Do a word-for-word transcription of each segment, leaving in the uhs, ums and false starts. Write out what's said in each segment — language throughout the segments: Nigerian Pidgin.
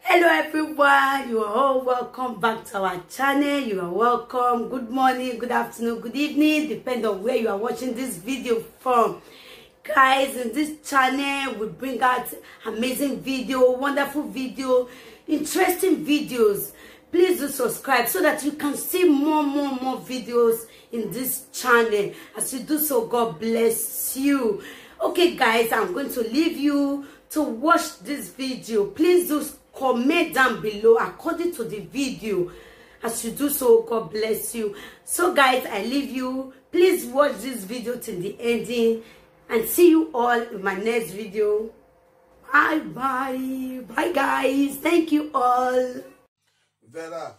Hello everyone, you are all welcome back to our channel. You are welcome. Good morning, good afternoon, good evening, depend on where you are watching this video from. Guys, in this channel we bring out amazing video, wonderful video, interesting videos. Please do subscribe so that you can see more, more, more videos in this channel. As you do so, God bless you. Okay guys, I'm going to leave you to watch this video. Please do comment down below according to the video. As you do so, God bless you. So guys, I leave you. Please watch this video till the ending, and see you all in my next video. Bye bye. Bye guys. Thank you all. Vera,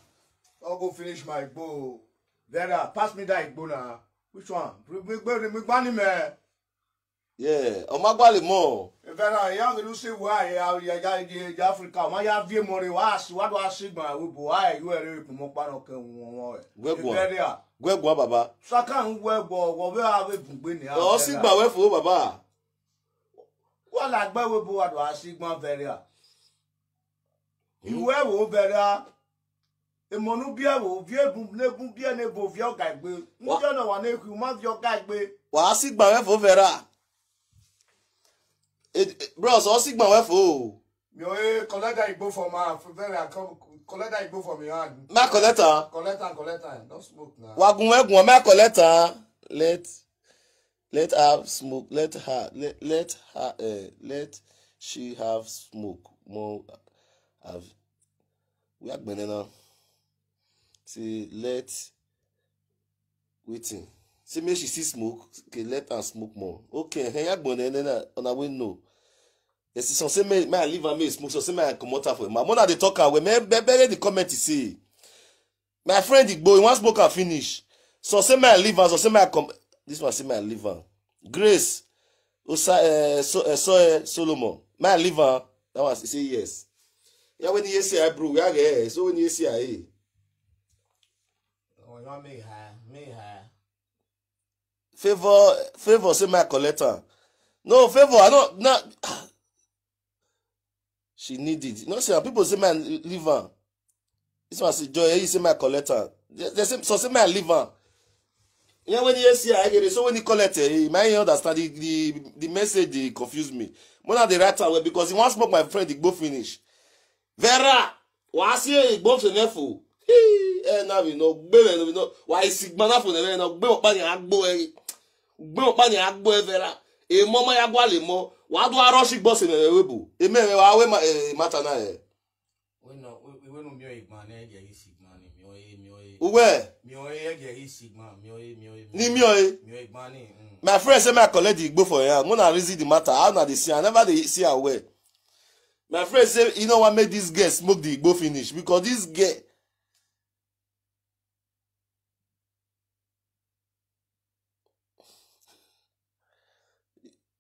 I'll go finish my bowl. Vera, pass me that bowl now. Which one? Bring, bring, bring, bring money, man. Yeah, ọmọ agbálẹ̀ mọ́. Vera, you have to see why you have you have you have Africa. Why you have you money? Why see what do I see my we boy? Why you are you more pan okay one? Wegwa. Vera, Gwegwa baba. Saka ń wọ ẹgbọ ọwọ wẹ àwọn ègùngbé ni. Ọ sì gbà wẹ́ fún bàbá. Wọ́n là gbẹ́ wo bo àdó àṣìgbọ́n Vera. Ìwé wo Vera. Ìmọ̀nú bí ẹ wò, bí ebùn lébùn bí ẹ ní bò fi ọ̀gá ìgbé. Ń Wá- jẹ́ ọ̀nà wà ní ikú, má fi ọ̀gá ìgbé. Wà á sì gbà wẹ́ fún Vera. Eh, eh, bros, ọ sì gbà wẹ́ fún o. Mi ò yé collect that igbo for my hand. Vera, come collect that igbo for my hand. Má collect am. Collect and collect and don't smoke now. Wagun wẹ́gun, má collect am. Let let her smoke, let her let, let her uh, let she have smoke more. Have we are gbẹ̀nẹ̀ now. Say let wetin? Say make she still smoke. Okay, let her smoke more. Okay, hey, ya gbẹ̀nẹ̀ na una wey know. Yes, some say make, make I leave am make e smoke. Some say make I comot am for him. My mother dey talk am well. Make make make the comment e say. My friend Igbo, he wan smoke am finish. Some say make I leave am, some say make I come. This one say make I leave am. Grace, Osa, uh, so, uh, so, uh, Solomon, make I leave am. That one say yes. Yeah, when you say I bro, yeah, yeah. So when you say I, Oh, you want me high? Me high. favor, favor say make I collect am. No favor, I no na. She need it. You know say people say make I leave am. This one say joy, you say make I collect am. They, they say so say make I leave am. Yeah, when you see I get it, so when you collect it, eh, my understand the, the the message dey confuse me. When I dey write am well because he wan smoke my friend Igbo finish. Vera, wàá sí Igbo finish for. Eh, na we no gbé we no wàá ìsìgbọ́n náà fún ẹ no gbé ọ̀pá ni àgbo ẹ gbé ọ̀pá ni àgbo ẹ Vera. Èèmọ́ ọmọ yàgbọ́ àlè mọ́ wàá tó arọ́ sí gbọ́sẹ̀ mẹ́rẹ̀ wébù. Èmi ẹ̀rẹ̀ wàá wé mata náà ẹ̀. We no we we no mi o igban na ege isi igban ni mi o ye mi o ye. Uwe, Mi o ye ege isi igban mi o ye mi o ye. ni mi o ye. Mi o igban ni. Mm. My friend say make I collect the Igbo for your hand. When I reason the matter, how na dey see? I never dey see am well. My friend say he no wan make this girl smoke the Igbo finish because this girl.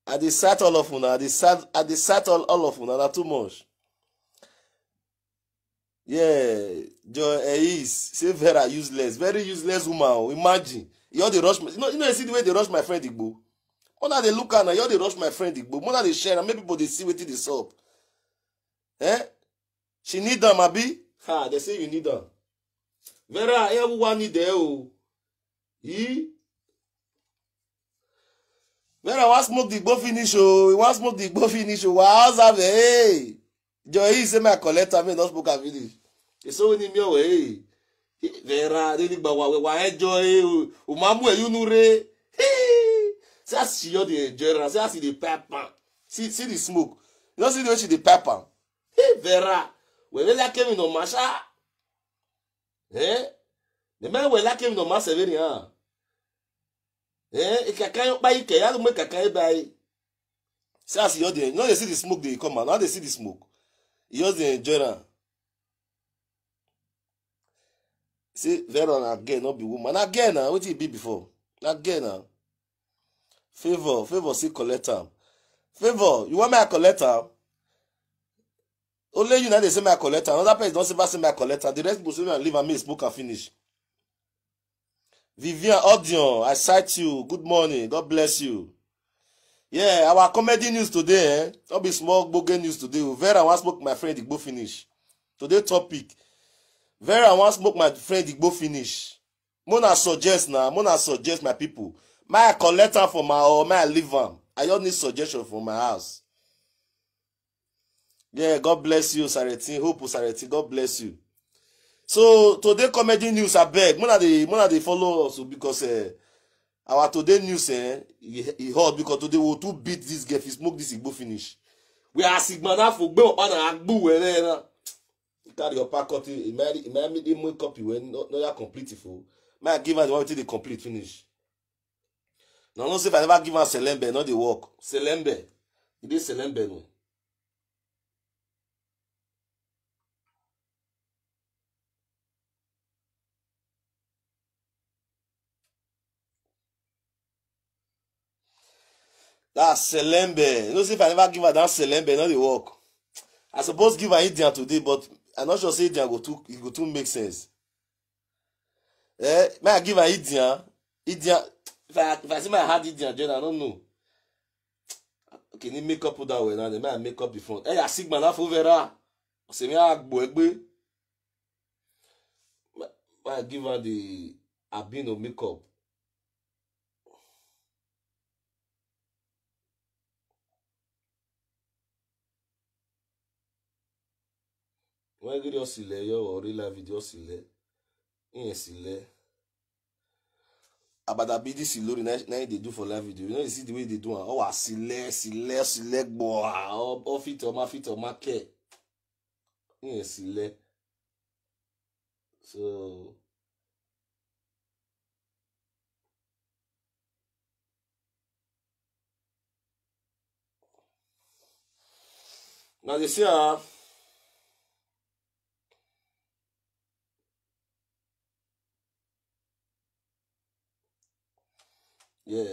I dey sight all of una. I dey sight. I dey sight all, all of una. Na too much. Yeah, Joy Eis say Vera useless, very useless woman. Oh, imagine. You all dey rush. My, you know, you know, you see the way they rush my friend Igbo. Una dey look at her, you all dey rush my friend Igbo. Una dey share, and make people dey see wetin dey sup. Eh? She need am, abi? Ha, they say you need am. Vera, everyone need there, oh. He? Vera wan smoke the Igbo finish, oh. He wan smoke the Igbo finish, oh. Wow, hey. Joy, he say my collector, me not smoke am finish. He so ni mi owe, hey. Vera, they need wa wa enjoy, oh. Umamu e yunu re. Hey. See as she just dey enjoy am. See as she dey pipe am. See, see the smoke. You know, see the way she dey pipe am. Hey, Vera. We really like him in Omasha. Eh? The man we like him in Omasha very, huh? Eh? Ikakan yo ba ike ya mo kakan e ba e. See as you dey, no dey see the smoke dey come out. Now they see the smoke. You just dey enjoy am. See, Vera na girl, no be woman. Na girl na wetin e be before. Na girl na. Favor, favor, see collect am. Favor, you want me I collect am? Only you na dey say me I collect am. Another person don say me I collect am. The rest people say me I leave am, me smoke am finish. Vivian Odion, I sight you. Good morning. God bless you. Yeah, our comedy news today, eh? No be small gboge news today. Vera wan smoke my friend Igbo finish. Today topic: Vera wan smoke my friend Igbo finish. Mona suggest na, Mona suggest, my people. May I collect am for my, or may I leave am? I just need suggestion for my house. Yeah, God bless you, Saretin. Hope Saretin, God bless you. So today comedy news, I beg. Mona dey, Mona dey follow us o, because uh, our today news eh, e, e hot because today we too beat this girl. If you smoke this Igbo finish, we are sigma na for gbe opa na agbu were na. Carry your pack cut. It might, it might make them wake up you when no, no, you are complete for. May I give her the one wey dey complete finish. Now, no say if I never give her selembe, no dey work. Selembe. E dey selembe no. That selembe. You know, say if I never give her that selembe, no dey work. I suppose give her Indian today, but I'm not sure say Indian go too, it go too make sense. Eh, may I give her Indian? Indian. If I, if I see my hard Indian, Jen, I don't know. Okay, need make up that way now. Then may I make up the front. Hey, I sigma na for Vera. Say me I go egbe. May I give her the albino makeup. When you just see your or real life video see. Yes, see. Abada bidi silori na na dey do for live video. You know you see the way they do am. Oh, I sile, sile, sile gbo. Oh, fit or ma fit or ma care. Yes, sile. So now they see ah. Yeah.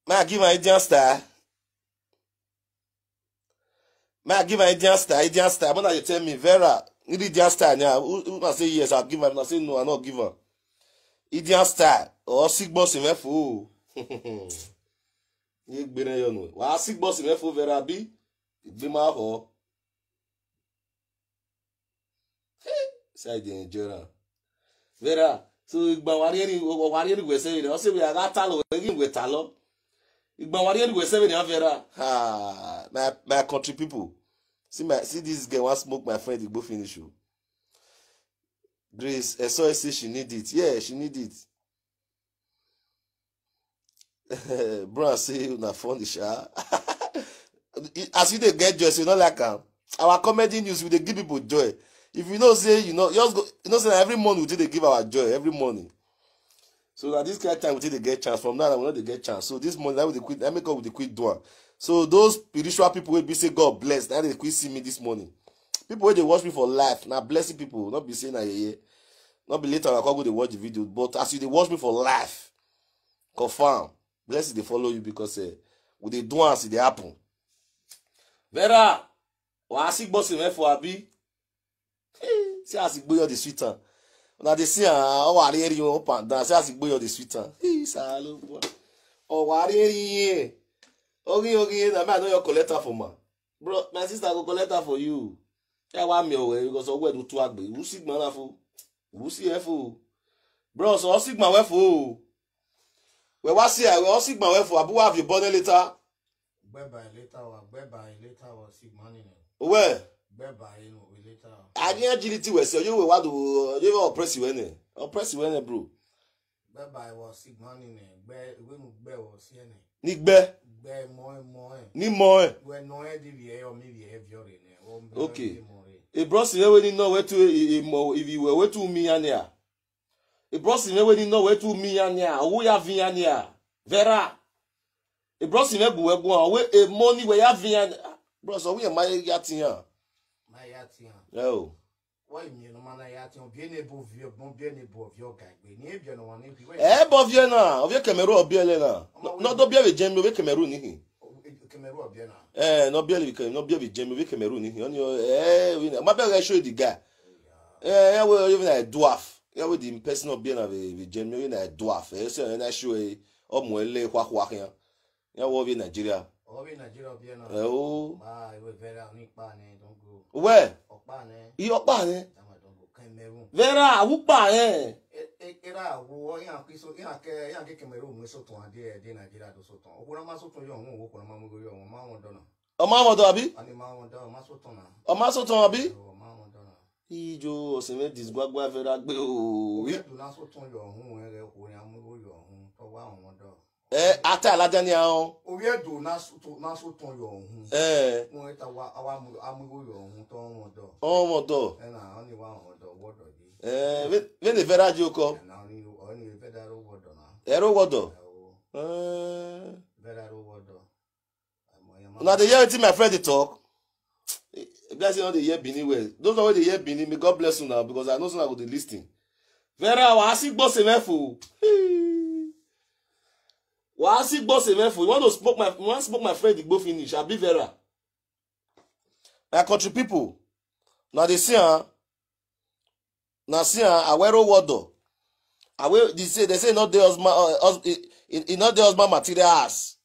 May I give an Indian style? May I give an Indian style? Indian style. When you tell me, Vera, you need Indian style now. Who, who na say yes, I'll give am. I say no, I not give am. Indian style. Or sick boss in F O. You been your no. Well, sick boss in F O Vera be. It be my ho. Say I dey enjoy am. Vera, so igba wari eri wari eri we say we say we aga talo we give we talo. Igba wari eri we say we na Vera. Ah, my my country people. See my see this girl wan smoke my friend Igbo finish o. Grace, I saw say she need it. Yeah, she need it. Bro, I say una funny sha. As you dey get joy, so you no like am. Our comedy news, we dey give people joy. If you know say you know, just go. You know say na every morning we dey give our joy every morning. So na this kind time we take dey get chance. From now on, we no dey get chance. So this morning, na we dey quit. Na make up we dey quit do am. So those spiritual people wey be say God bless, na dey quit see me this morning. People wey dey watch me for life, na blessing people, no be say na yeye. No be later I come go dey watch the video, but as you dey watch me for life, confirm blessing dey follow you because eh, we dey do am as e dey happen. Vera, wa si gbọ́ sí mẹ́fọ́ àbí? See as igboyo dey sweet am. Una dey see am, ọ wà rí ẹ̀rí up and down. See as igboyo dey sweet am. Hey, sir, ló bọ́. Ọ wà rí ẹ̀rí yẹn. Orí orí yẹn, na me I no your collector for ma. Bro, my sister go collect her for you. Ẹ wá mi ọ̀wẹ́ because ọwọ́ ẹ̀ tó tú àgbè. Wù sí gbọ́n náà fún. Wù sí ẹ fún. Bro, sọ ọ́ sí gbọ́n wẹ́ fún o. Wẹ́ wá sí àwẹ̀ ọ́ sí gbọ́n wẹ́ fún. Àbúrò àfi bọ́ ní létà. Gbẹ́bà ìlétà wa, gbẹ́bà ìlétà wa sí gbọ́n nìyẹn. Owó ẹ̀. Gbẹ́bà inú ìlétà wa. Àní agility wẹ̀ sí ọjọ́ ìwé wádùn ọjọ́ ìwé ọ̀pẹ́sì wẹ́nẹ̀. Ọ̀pẹ́sì wẹ́nẹ̀, bro. Gbẹ́bà ìwọ sí gbọ́n nìyẹn. Gbẹ́ ìwé nu gbẹ́ wọ sí ẹ̀nẹ̀. Ní gbẹ́. Gbẹ́ mọ́ ẹ mọ́ ẹ. Ní mọ́ ẹ. Wẹ́ nọ ẹ di wìẹ́ yọ mí wìẹ́ fi ọ̀rẹ́ nẹ. Okay. Ìbúrọ̀sì rẹ̀ wé ní náà wẹ́ tú ìmọ̀ ìwẹ̀ wẹ́ tú mi yá ni à. Ìbúrọ̀sì rẹ̀ wé ní náà wẹ́ tú mi yá ni à. Owó yá fi yá ni à. Vera. Ìbúrọ̀sì rẹ̀ bù wẹ́ gbọ́n. Owó èmọ́ ní wẹ́ yá fi yá ni à. Bros, owó yẹn máa yá ti yàn. Máa yá ti yàn. Ẹ o. Why me no man I at you? Be ne bo view, bon be ne bo view guy. We need you no one be. Ẹ bọ vie na, ovie Cameroon obie le na. No do bie be jemi ovie Cameroon ni. Cameroon obie na. Eh, no bie le, no bie be jemi ovie Cameroon ni. Oni eh we na. Ma be show the guy. Eh, ya we even a dwarf. Ya we the person obie na be jemi na dwarf. Eh, so na show eh omo ele kwa kwa ya. Ya we be Nigeria. Obi Nigeria obi na. Eh, oh. Ba, iwe Vera ni pa ne, don't go. Where? Opa ne. I Opa ne. Dama don't go. Cameroon. Vera, Upa ne. E, e, era wo, ya kiso, ya ke, ya ke Cameroon, we so ton ade, de Nigeria do so ton. Okuna ma so ton yo, wo okuna ma mo yo, ma won dona. Ọmọ àwọn ọ̀dọ́ àbí? Ani ma won dona, ma so ton na. Ọmọ so ton àbí? O, ma won dona. Ijo Osimhen disgwagwa Vera gbe o. Oye do na so ton yo hun, ere ko ni amu yo hun, to wa won do. Eh, ata alaja ni ahun. Oye do na so ton, na so ton yo hun. Eh. Won eta wa, awa mu, amu yo hun, to won do. Ọmọ ọ̀dọ́. E na, oni wa won do, wo do di. Eh, ve, ve ne Vera ji oko. E na, oni, oni Vera ro wo do na. Ero wo do. Eh. Vera ro wo do. Una dey hear wetin my friend dey talk? Blessing no dey hear Benin well. Those one wey dey hear Benin, may God bless una because I know say una go dey listen. Vera, wa si gbose mefu. Wa si gbose mefu. You want to smoke my, you want smoke my friend Igbo finish. Abi Vera. My country people, na dey see am. Na see am, Awero Wodo. Awe, they say, they say not the husband, uh, hus-, e, e, e not the husband material ass.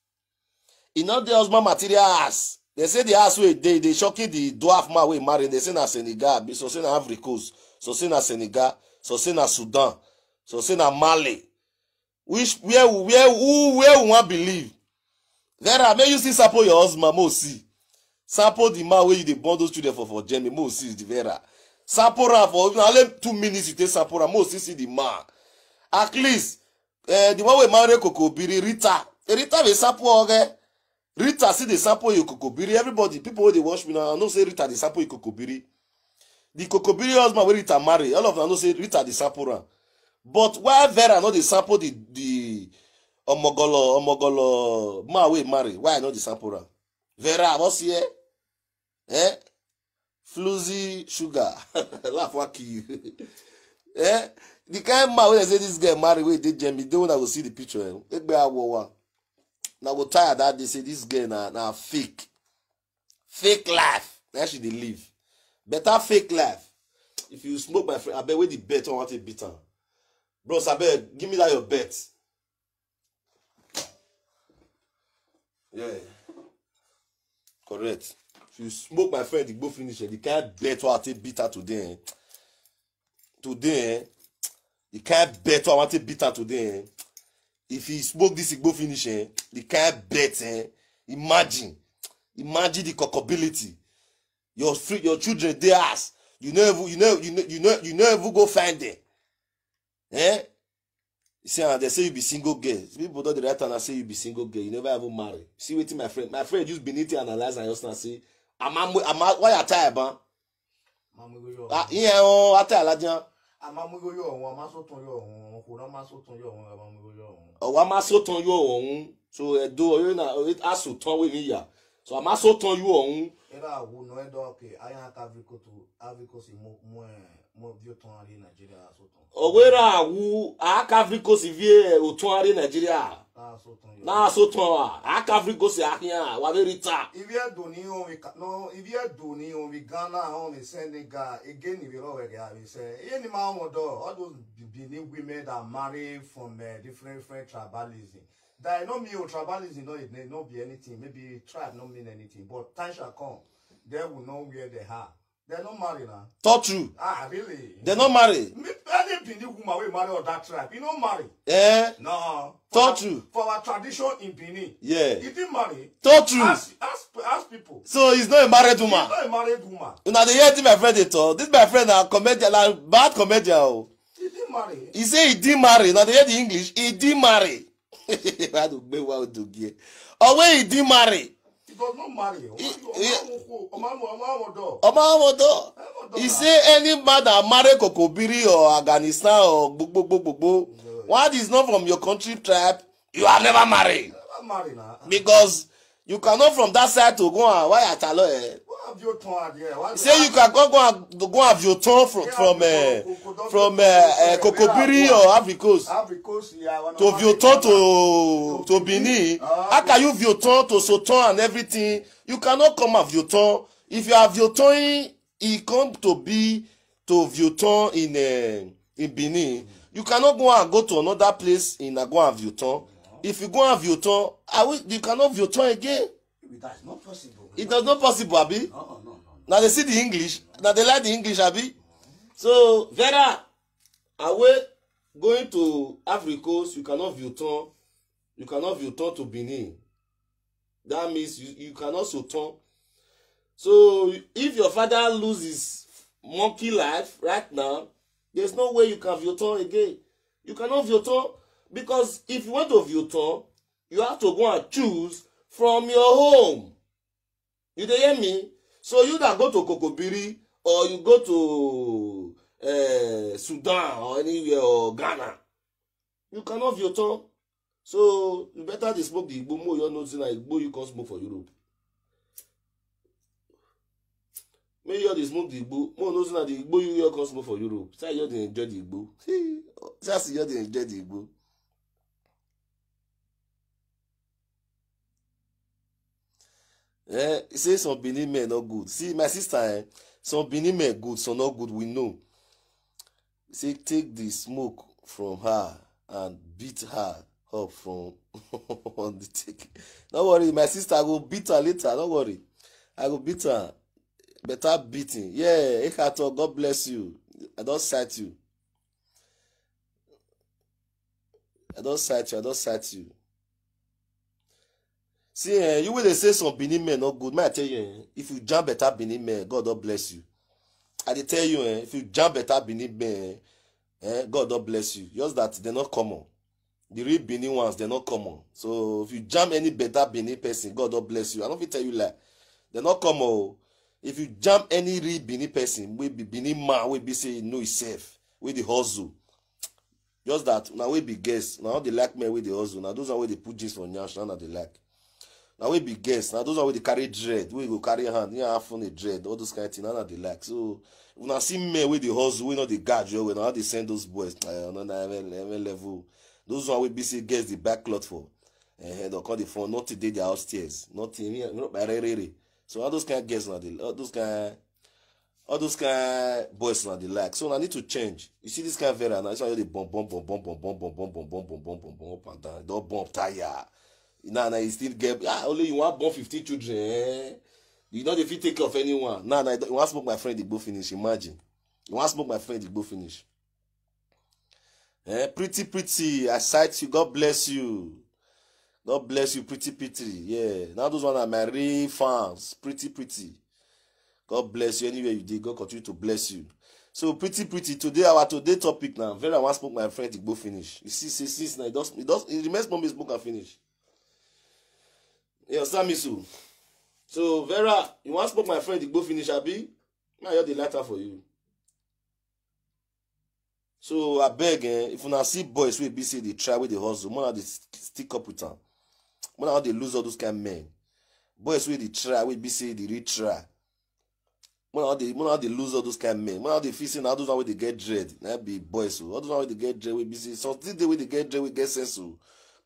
E not the husband material ass. They say the ass wey dey, dey shocking the dwarf man wey marry. They say na Senegal, be so say na Ivory Coast, so say na Senegal, so say na Sudan, so say na Mali. Which, where, where, who, where we wan believe? Vera, make you see sample your husband, mo see. Sample the man wey you dey born those children for, for Germany, mo see the Vera. Sample am for, na only two minutes you take sample am, mo see, see the man. At least, eh, the one wey marry Kokobiri, Rita. Eh, Rita be sample, okay? Rita see the sample you Kokobiri. Everybody, people wey dey watch me now, I know say Rita dey sample you Kokobiri. The Kokobiri husband wey Rita marry, all of them know say Rita dey sample am. But why Vera no dey sample the, the omogolo, omogolo man wey marry? Why I no dey sample am? Vera, what's here? Eh? Floozy sugar. Laugh wan kill you. Eh? The kind man wey dem say this girl marry wey dey Germany, dey una go see the picture. Eh? Egbe awowa. Una go tire that day say this girl na, na fake. Fake life. Na she dey live. Better fake life. If you smoke my friend, abeg, wey the bet wey I wan take beat am? Bros, abeg, give me that your bet. Yeah. Correct. If you smoke my friend Igbo finish, eh, the kind bet wey I take beat her today, eh? Today, eh? The kind bet wey I wan take beat her today, eh? If he smoke this Igbo finish, eh? The kind bet, eh? Imagine. Imagine the cockability. Your free, your children dey house. You no even, you no, you no, you no, you no even go find them. Eh? You see, and they say you be single girl. People don dey write am and say you be single girl. You never even marry. See wetin my friend, my friend use Benin take analyze and just now say, "Ama, ama, why you tie ban?" Ah, yeah, oh, ata alajan. Ama mu yo yo won, ama so ton yo won, ko na ma so ton yo won, ama mu yo yo won. Ọwa ma so ton yo ọhún. So Edo, you na, a so ton we mi ya. So ama so ton yo ọhún. Era wo no Edo, okay. Aya ka viko to, aviko si mo, mo, eh, mo vio ton ari Nigeria so ton. Owera wu, a ka viko si vie, eh, o ton ari Nigeria. Na so ton yo. Na so ton a, a ka viko si a hian, wa very ta. If you do ni on we ca-, no, if you do ni on we Ghana, on we Senegal, again, if you know where they are, we say, any man will do, all those Be-, Benin women that marry from, eh, different, different tribalism. That no mean tribalism, no, it may not be anything. Maybe tribe no mean anything, but time shall come, they will know where they are. They no marry now. Talk true. Ah, really? They no marry. Me, any Benin woman we marry other tribe, you no marry. Eh? No. Talk true. For our tradition in Benin, yeah, he didn't marry. Talk true. Ask, ask, ask people. So he's not a married woman. He's not a married woman. Una dey hear this my friend dey talk. This my friend na comedian, na bad comedian o. He didn't marry. He say he didn't marry. Now they hear the English. He didn't marry. Why do gbe wa do ge? Or when he didn't marry. He does not marry. He, he, ọmọ àwọn ọmọ ọdọ. Ọmọ àwọn ọdọ. He say any man that marry Kokobiri or Afghanistan or gbogbo gbogbo gbogbo, one is not from your country tribe, you are never married. Never marry na. Because you cannot from that side to go and why Atalo, eh? Why have you turned there? Why say you can go, go and go have your turn from, yeah, from, eh, from, eh, eh, Kokobiri or Africos. Africos, yeah, to Vioton to, to Benin. Ah, how can you Vioton to Soton and everything? You cannot come have your turn. If you have your turn, he come to be to Vioton in, eh, in Benin. You cannot go and go to another place in Ago and Vioton. If you go and Vioton, I will, you cannot Vioton again. It does not possible, abi? Now they see the English, now they like the English, abi? So, Vera, away going to Africa, you cannot view turn, you cannot view turn to Benin. That means you, you cannot so turn. So, if your father loses monkey life right now, there's no way you can view turn again. You cannot view turn because if you want to view turn, you have to go and choose from your home. You dey hear me? So you that go to Kokobiri or you go to uh, Sudan or anywhere or Ghana, you cannot view turn. So you better dey smoke the igbo, mo you know say na igbo you come smoke for Europe. Make you dey smoke the igbo, mo know say na the igbo you you come smoke for Europe. Say you dey enjoy the igbo. See, see as you dey enjoy the igbo. Eh, he say some Benin men not good. See, my sister, eh, some Benin men good, some not good. We know. He say take the smoke from her and beat her up from on the take. Don't worry, my sister, I go beat her later. Don't worry, I go beat her. Better beating. Yeah, Ekato, God bless you. I don't sight you. I don't sight you. I don't sight you. See, eh, you will dey say some Benin men not good. May I tell you, eh, if you jam better Benin men, God don't bless you. I dey tell you, eh, if you jam better Benin men, eh, God don't bless you. Just that they're not common. The real Benin ones, they're not common. So if you jam any better Benin person, God don't bless you. I don't fit tell you lie. They're not common. Oh. If you jam any real Benin person, we be Benin man, we be say you know himself, we the hustle. Just that now we be guests. Now they like men with the hustle. Now those are where they put jeans for nyash. Now they like. Now we be guests. Now those are where they carry dread. We go carry hand. Yeah, have fun a dread. All those kind of things. Now they like. So when I see men with the hustle, we know the guard you. When I they send those boys, uh, no, no, M L, M L level. Those one we be say guests the back cloth for. And they'll call the phone. Not today they are upstairs. Not in here. No, by rere. So all those kind of guests now they all those kind all those kind boys now they like. So I need to change. You see this kind of Vera now. That's why they bomb, bomb, bomb, bomb, bomb, bomb, bomb, bomb, bomb, bomb, bomb, bomb, bomb, bomb, bomb, up and down. Don't bomb tire. Now, now you still get ah only you want born fifteen children. Eh? You know if you take care of anyone. Now, now you want smoke my friend, they go finish. Imagine. You want smoke my friend, they go finish. Eh, pretty, pretty. I sight you. God bless you. God bless you, pretty, pretty. Yeah. Now those one are my real fans. Pretty, pretty. God bless you anywhere you did. God continue to bless you. So pretty, pretty. Today our today topic now. Very I want smoke my friend. It go finish. You see, say since now it does it does it remains mommy smoke and finish. You understand me so? So Vera, you want smoke my friend? It go finish, abi? Now you're the lighter for you. So I beg, eh, if una see boys wey be say they try, wey they hustle, mona they stick up with them. Mona how they lose all those kind men. Boys wey they try, wey be say they really try. Mona how they, mona how they lose all those kind men. Mona how they feel say now those one wey they get dread, na be boys. So all those one wey they get dread, wey be say some still dey wey they get dread, wey get sense. So,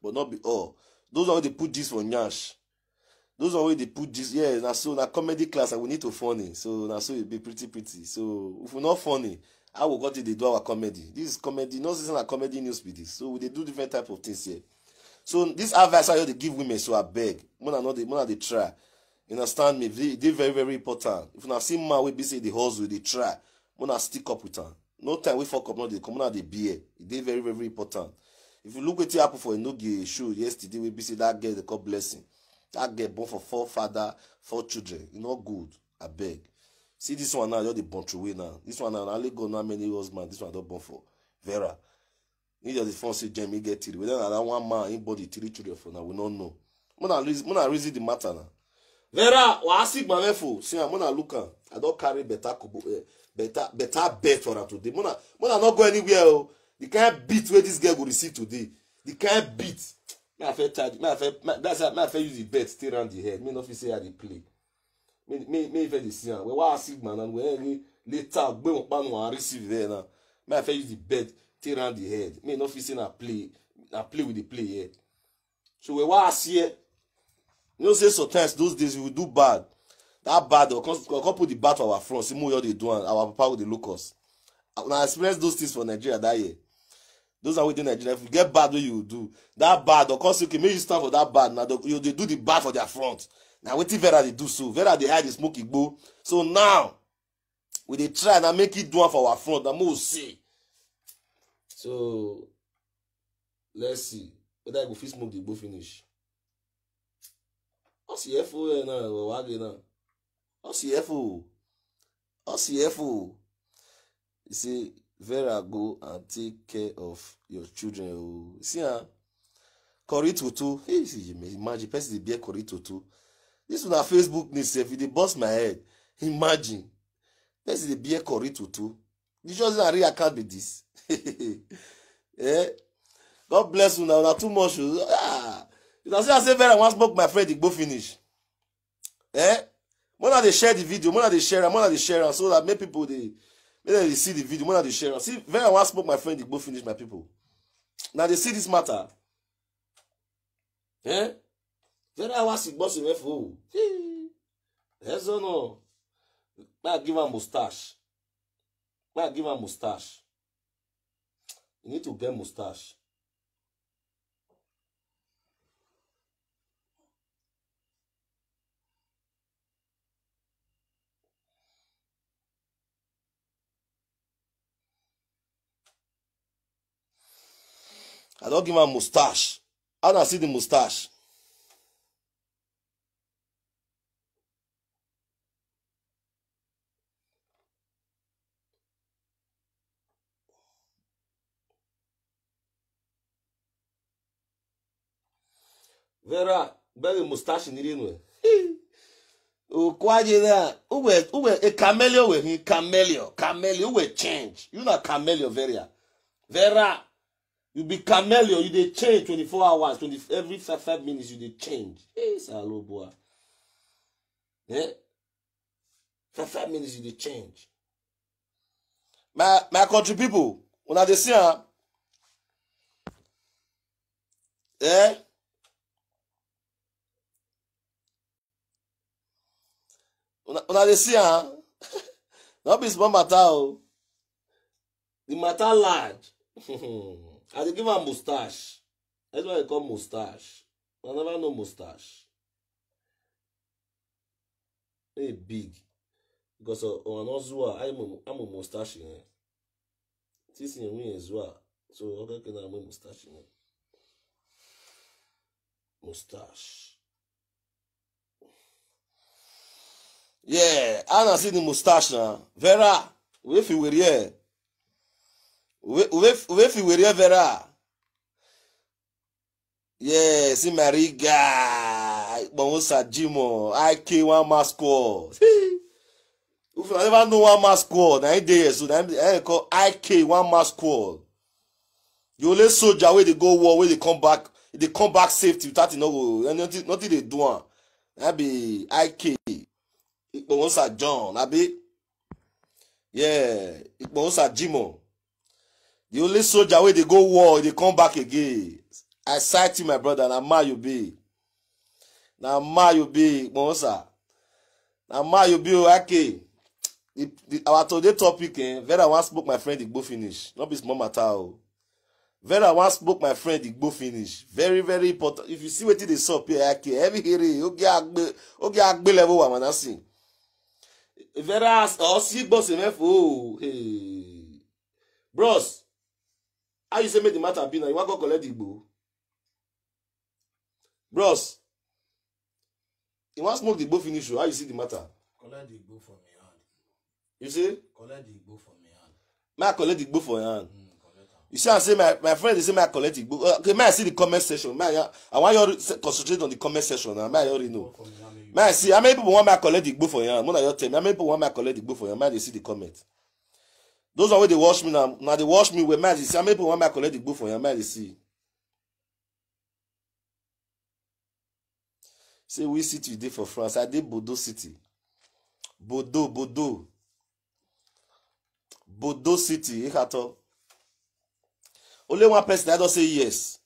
but not be all. Those one wey they put this for nyash. Those one wey dey put this, yeah, na so na comedy class and we need to funny. So na so e be pretty pretty. So if we not funny, how we got it dey do our comedy? This is comedy, not say na comedy news be this. So we dey do different type of things here. So this advice I dey give women, so I beg, mona not dey mona dey try. You understand me? E dey very very important. If una see man wey be say dey hustle, dey try, mona stick up with am. No time we fuck up, no dey come, mona dey bear. E dey very very important. If you look wetin happen for Enogie show yesterday, wey be say that girl dey call Blessing. That girl born for four father, four children. E no good, I beg. See this one now, just dey born through way now. This one now, na only God know how many husband this one don born for. Vera. He just dey form say Jemmy get three. Whether na that one man, him born the three children for now, we no know. Mona reason, mona reason the matter now. Vera, wa asi gbame fo. See, I'm gonna look am. I don't carry better kubo, eh, better better bet for her today. Mona, mona not go anywhere. Oh. The kind beat where this girl go receive today. The kind beat. Me I feel charge. Me I feel, me, that's how me I feel use the bet stay around the head. Me no fit say how they play. Me me me if they see am. Well, why I see man and we later gbe mo panu and receive there now. Me I feel use the bet stay around the head. Me no fit say na play, na play with the play here. So we why I see it. You know say sometimes those days we do bad. That bad or come, come put the bad for our front. See more they do and our papa will dey look us. Now I experience those things for Nigeria that year. Those are within Nigeria. If you get bad, what you do that bad, or cause okay, make you stand for that bad. Now you they do the bad for their front. Na wetin Vera dey do so? Vera dey hide, dey smoke igbo. So now, we dey try na make e do am for our front, na mo see. So let's see whether I go fit smoke the igbo finish. Ọ si efu ya na wa gị na. Ọ si efu. Ọ si efu. He say, Vera, go and take care of your children. Oh, see, ah, Corrie Toto. Hey, see, you may imagine person dey bear Corrie Toto. This one na Facebook news sef, e dey burst my head. Imagine. Person dey bear Corrie Toto. You just na real account be this. Eh? God bless una, una too much. Oh. Ah, you know, say I say Vera wan smoke my friend igbo finish. Eh? Mona dey share the video, mona dey share am, mona dey share am so that make people dey, make dem dey see the video, mona dey share am. See, Vera wan smoke my friend igbo finish, my people. Now they see this matter. Eh? Vera wan smoke my friend. Yes or no? Make I give am mustache. Make I give am mustache. You need to get mustache. I don give am mustache. How una see the mustache? Vera, very mustache in the nwe. Okwaje na, uwe, uwe, a chameleon we, he chameleon, chameleon, uwe change. You na chameleon, Vera. Vera, you be chameleon, you dey change twenty-four hours, twenty, every five, five minutes you dey change. Hey, Salobua. Eh? Five, five minutes you dey change. My, my country people, una dey see am? Eh? Una, una dey see am? No be small matter o. The matter large. I dey give am mustache. That's why I call mustache. I never know mustache. Hey, big. Because of, of an Ozua, I'm a, I'm a mustache, eh? This thing we as well. So, okay, can I mustache, eh? Mustache. Yeah, I don't see the mustache now. Vera, we fi wear here. We, we, we fi wear here, Vera. Yeah, see my real guy. Bongo Sajimo, I K one mass squad. If you never know one mass squad, na him dey here, so na him dey call I K one mass squad. The only soldier wey dey go war, wey dey come back, dey come back safety without e no go, nothing, nothing dey do am. That be I K. Ikponwosa John, abi? Yeah, Ikponwosa Jimo. The only soldier wey dey go war, dey come back again. I sight you, my brother, na man you be. Na man you be, Ikponwosa. Na man you be, o, Ake. The, the, our today topic, eh, Vera wan smoke my friend Igbo finish. No be small matter, o. Vera wan smoke my friend Igbo finish. Very, very important. If you see wetin dey sup here, Ake, every here, oge agbe, oge agbe level wa mana see. Vera as, or see Igbo se me fo. Hey. Bros, how you say make the matter be now? You wan go collect the Igbo? Bros, you wan smoke the Igbo finish o. How you see the matter? Collect the Igbo for me hand. You see? Collect the Igbo for me hand. Make I collect the Igbo for your hand. Mm, collect am. You see, I say my, my friend dey say make I collect the Igbo. Uh, okay, make I see the comment section. Make I, I want you all to concentrate on the comment section now. Make I already know. Igbo for me hand, make you Make I see how many people want make I collect the Igbo for your hand. Make una just tell me how many people want make I collect the Igbo for your hand. Make I dey see the comment. Those one wey dey watch me now, now dey watch me well. Make I dey see how many people want make I collect the Igbo for your hand. Make I dey see. Say which city you dey for France? I dey Bordeaux City. Bordeaux, Bordeaux. Bordeaux City, Ikato. Only one person I don say yes.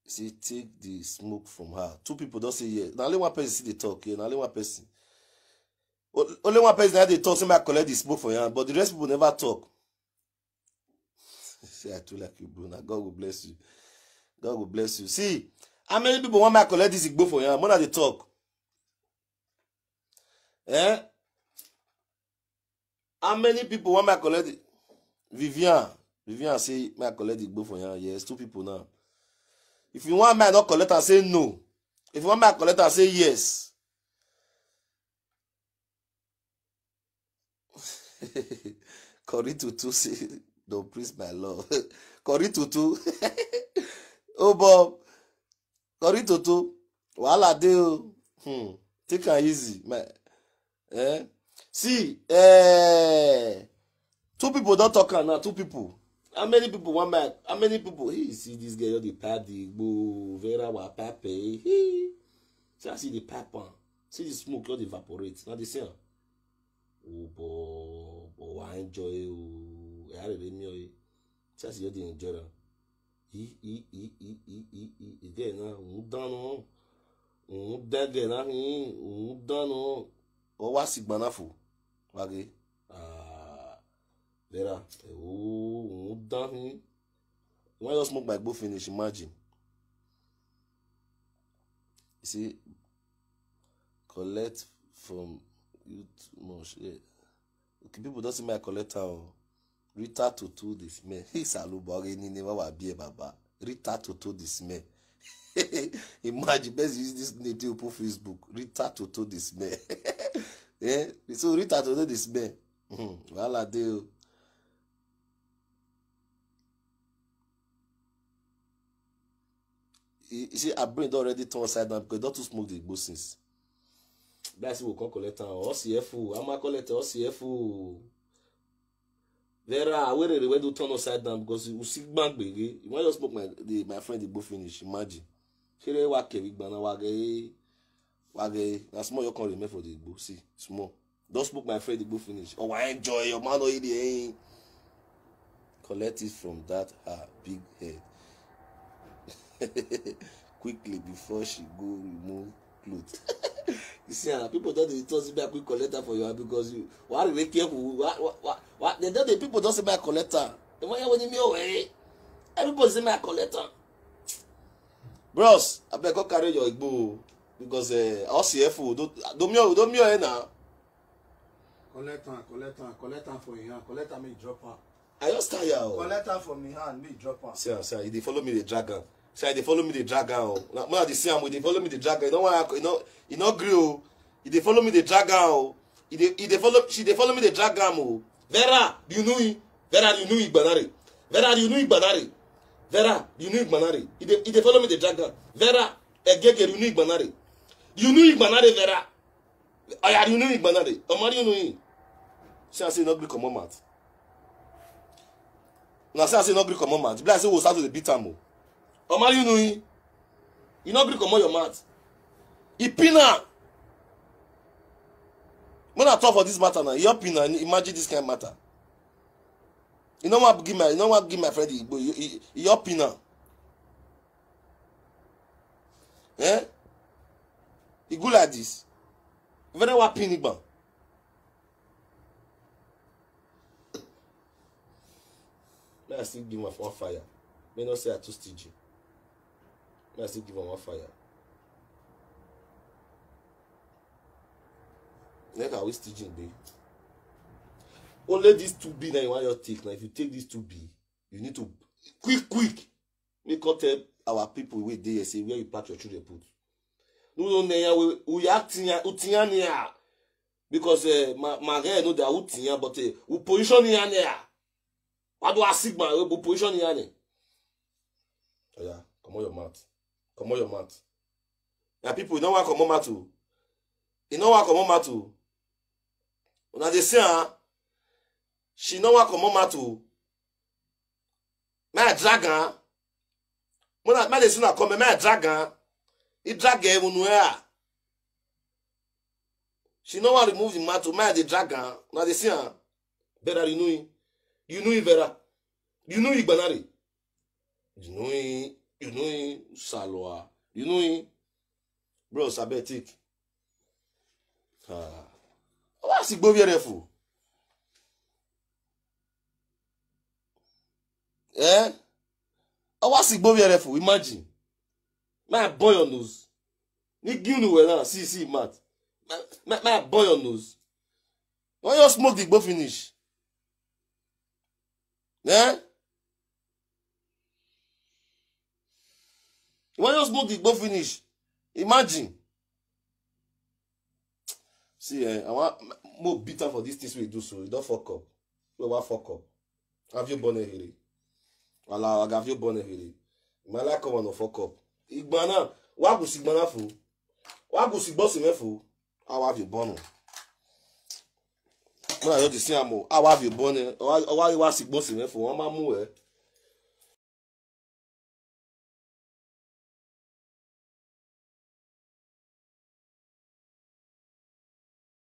Say take the smoke from her. Two people don say yes. Na only one person still dey talk here. Na only one person. O-, only one person na dey talk say make I collect the smoke for your hand, but the rest people never talk. Say I too like you, bro. Na God go bless you. God go bless you. See, How many people want me collect this igbo for here? When I dey talk, eh? How many people want me collect it? Vivian, Vivian say me collect the igbo for here. Yes, two people now. If you want me not collect, I say no. If you want me collect, I say yes. Corey Tutu say, don't please my love. Corey Tutu. Oh, Bob. Corey Tutu. Wahala dey o. Hmm. Take am easy. My, eh? See, eh, two people don talk am now. Two people. How many people want my? How many people? He see this girl, the pipe, the igbo, Vera wa pipe. He see, I see the pipe on. See the smoke, not evaporate. Now they see am. Oh, boy, boy, I enjoy. Oh, I really enjoy. See, I see you dey enjoy am. He, he, he, he, he, he, he. Again, now, òun dáná, òun dẹ́gẹ̀ náà, òun dáná. Ó wá sí gbanáfò. Wáge. Ah, Vera, oh, òun dán. When you smoke my igbo finish, imagine. You see, collect from you too much. Yeah. Okay, people don't see my collector. Oh. Rita Toto the smell. He salubo again in never wa be baba. Rita Toto the smell. Imagine, best use this name to open Facebook. Rita Toto the smell. Eh? So Rita Toto the smell. Hmm. Wahala dey o. You see, her brain don already turn upside down because e don too smoke the igbo since. That's who we come collect am. O C F O, ama collect O C F O. Vera, Awerere wey do turn upside down because you see gbangbe. You wan just smoke my, the, my friend igbo finish. Imagine. Shey wa kevi gbana wa ge, wa ge. Na small you come remain for the igbo. See, small. Don smoke my friend igbo finish. Oh, I enjoy your man already. Eh? Collect it from that her big head quickly before she go remove clothes. You see, ah, people don dey talk say make I quick collect am for you, ah, because you, why are you careful? Why, why, why, why? They don dey, people don say make I collect am. The one wey me away. Everybody say make I collect am. Bros, abeg go carry your igbo o, because, eh, O C F O, do, do me o, do me o, eh, na. Collect am, collect am, collect am for your hand. Collect am, make you drop am. I just tire o. Collect am from your hand, make you drop am. See am, see am, e dey follow me, dey drag am. See am, e dey follow me, dey drag am o. Na, una dey see am, e dey follow me, dey drag am. You know why? You know, e no gree o. E dey follow me, dey drag am o. E dey, e dey follow, she dey follow me, dey drag am o. Vera, do you know it? Vera, do you know Igbanare? Vera, do you know Igbanare? Vera, do you know Igbanare? E dey, e dey follow me, dey drag am. Vera, Egege, do you know Igbanare? Do you know Igbanare, Vera? Oya, do you know Igbanare? Omari, you know him. See, I say no gree comot mouth. Na say, I say no gree comot mouth. Be like say we start to dey beat am o. Omari, you know him. You no gree comot your mouth. E pin am. When I talk for this matter now, e pin am. Imagine this kind matter. You no wan give my, you no wan give my friend the igbo. You, you, you pin am. Eh? E good like this. Very well pin igbo. May I still give am one fire? May not say I too stingy. May I still give am one fire? Make I waste stingy, babe. Only these two B now you want your take. Now, if you take these two B, you need to quick, quick. Make come tell our people wey dey here say where you pack your children put. No, no, no, we, we acting, we acting here. Because, eh, my, my guy know that we acting here, but, eh, we position here now. What do I see, man? We position here now. Oh, yeah, comot your mouth. Comot your mouth. Yeah, people, you know what? Comot mouth too. You know what? Comot mouth too. Una dey see, ah, she no wan comot mouth o. May I drag am? When I, may I dey see una come, may I drag am? He drag am, unu hear? She no wan remove the mouth o. May I dey drag am? Una dey see am? Vera, you know him. You know him, Vera. You know Igbanare. You know him. You know him. Salwa. You know him. Bros, abeg take. Ah. Why is he go very full? Eh? Owa sigbo very full. Imagine. May I burn your nose? Ni ginu wela, see, see, mat. May, may, may I burn your nose? When you smoke the go finish. Eh? When you smoke the go finish. Imagine. See, eh, I want more bitter for these things we do so. You don't fuck up. You want fuck up. Have you born a hiri? Ala, have you born a hiri? My life come on, no fuck up. Igbana, wa go sigbana fu. Wa go sigbo sime fu. How have you born? No, I don't see am o. How have you born? Why, why you want sigbo sime fu? Wa ma mu e.